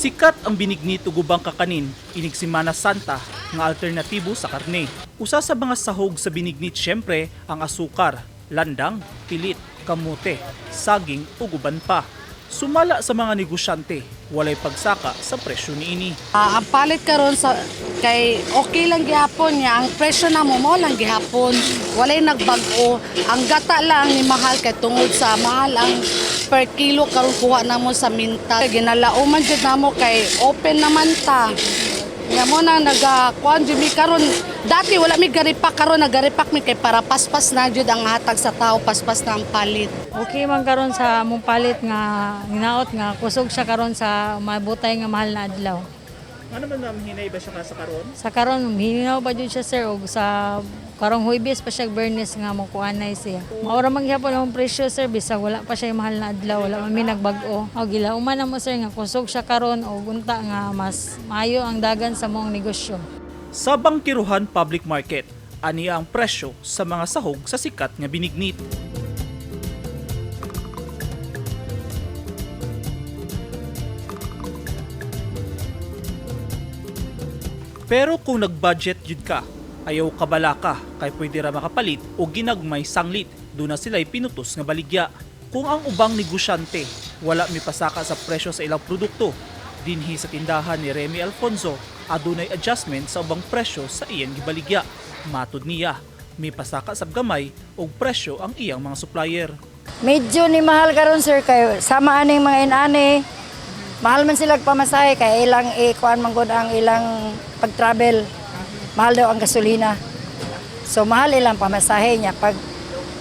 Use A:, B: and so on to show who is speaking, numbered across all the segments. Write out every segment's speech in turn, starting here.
A: Sikat ang binignit ug ubang kakanin inig Semana Santa nga alternatibo sa karne. Usa sa mga sahog sa binignit, syempre ang asukar, landang, pilit, kamote, saging ug uban pa. Sumala sa mga negosyante, walay pagsaka sa presyo niini.
B: Ang palit karon sa kay okay lang gihapon niya, ang presyo na mo mo lang gihapon, walay nagbag-o. Ang gata lang ni mahal kay tungod sa mahal ang per kilo karon kuha namo sa minta. Ginalauman jud namo kay open naman ta. Nya mo na naga kuan jud mi karon. Dati wala mi garipak, karon nagaripak mi kay para paspas na jud ang hatag sa tao, paspas na ang palit.
C: Okay man karon sa among palit nga ginaot nga kusog siya karon sa mabutay nga mahal na adlaw.
A: Ano man, ma'am, hinay ba siya ka sa karon?
C: Sa karon hininaw pa jud siya, sir, og sa karong Huwebes pa siya, Biyernes nga mokuanay siya. Maura man gihapon ang presyo, sir, bisag wala pa siya mahal na adlaw, wala man mi nagbag-o. Og gilauman na mo, sir, nga kusog siya karon og unta nga mas maayo ang dagan sa mong negosyo.
A: Sa Bangkerohan Public Market, aniya ang presyo sa mga sahog sa sikat nga binignit. Pero kung nag-budget jud ka, ayaw kabalaka kay pwede ra makapalit o ginagmay sanglit, doon na sila'y pinutos nga baligya. Kung ang ubang negosyante wala mipasaka sa presyo sa ilang produkto, dinhi sa tindahan ni Remy Alfonso, adunay adjustment sa ubang presyo sa iyang gibaligya. Matud niya, may pasaka sab gamay og presyo ang iyang mga supplier.
D: Medyo ni mahal karon, sir, kay sama aning mga inani. Mahal man sila pamasahe kay ilang ikuan man gud ang ilang pag-travel. Mahal daw ang gasolina. So mahal ilang pamasahe niya. Pag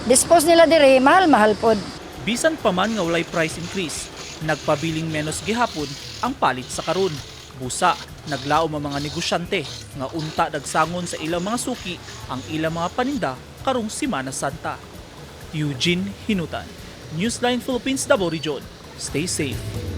D: dispose nila diri, mahal mahal pod.
A: Bisan pa man nga walay price increase, nagpabiling menos gihapon ang palit sa karon. Busa, naglaom ang mga negosyante nga unta dagsangon sa ilang mga suki ang ilang mga paninda karong Semana Santa. Eugene Hinutan, Newsline Philippines, Davao Region. Stay safe.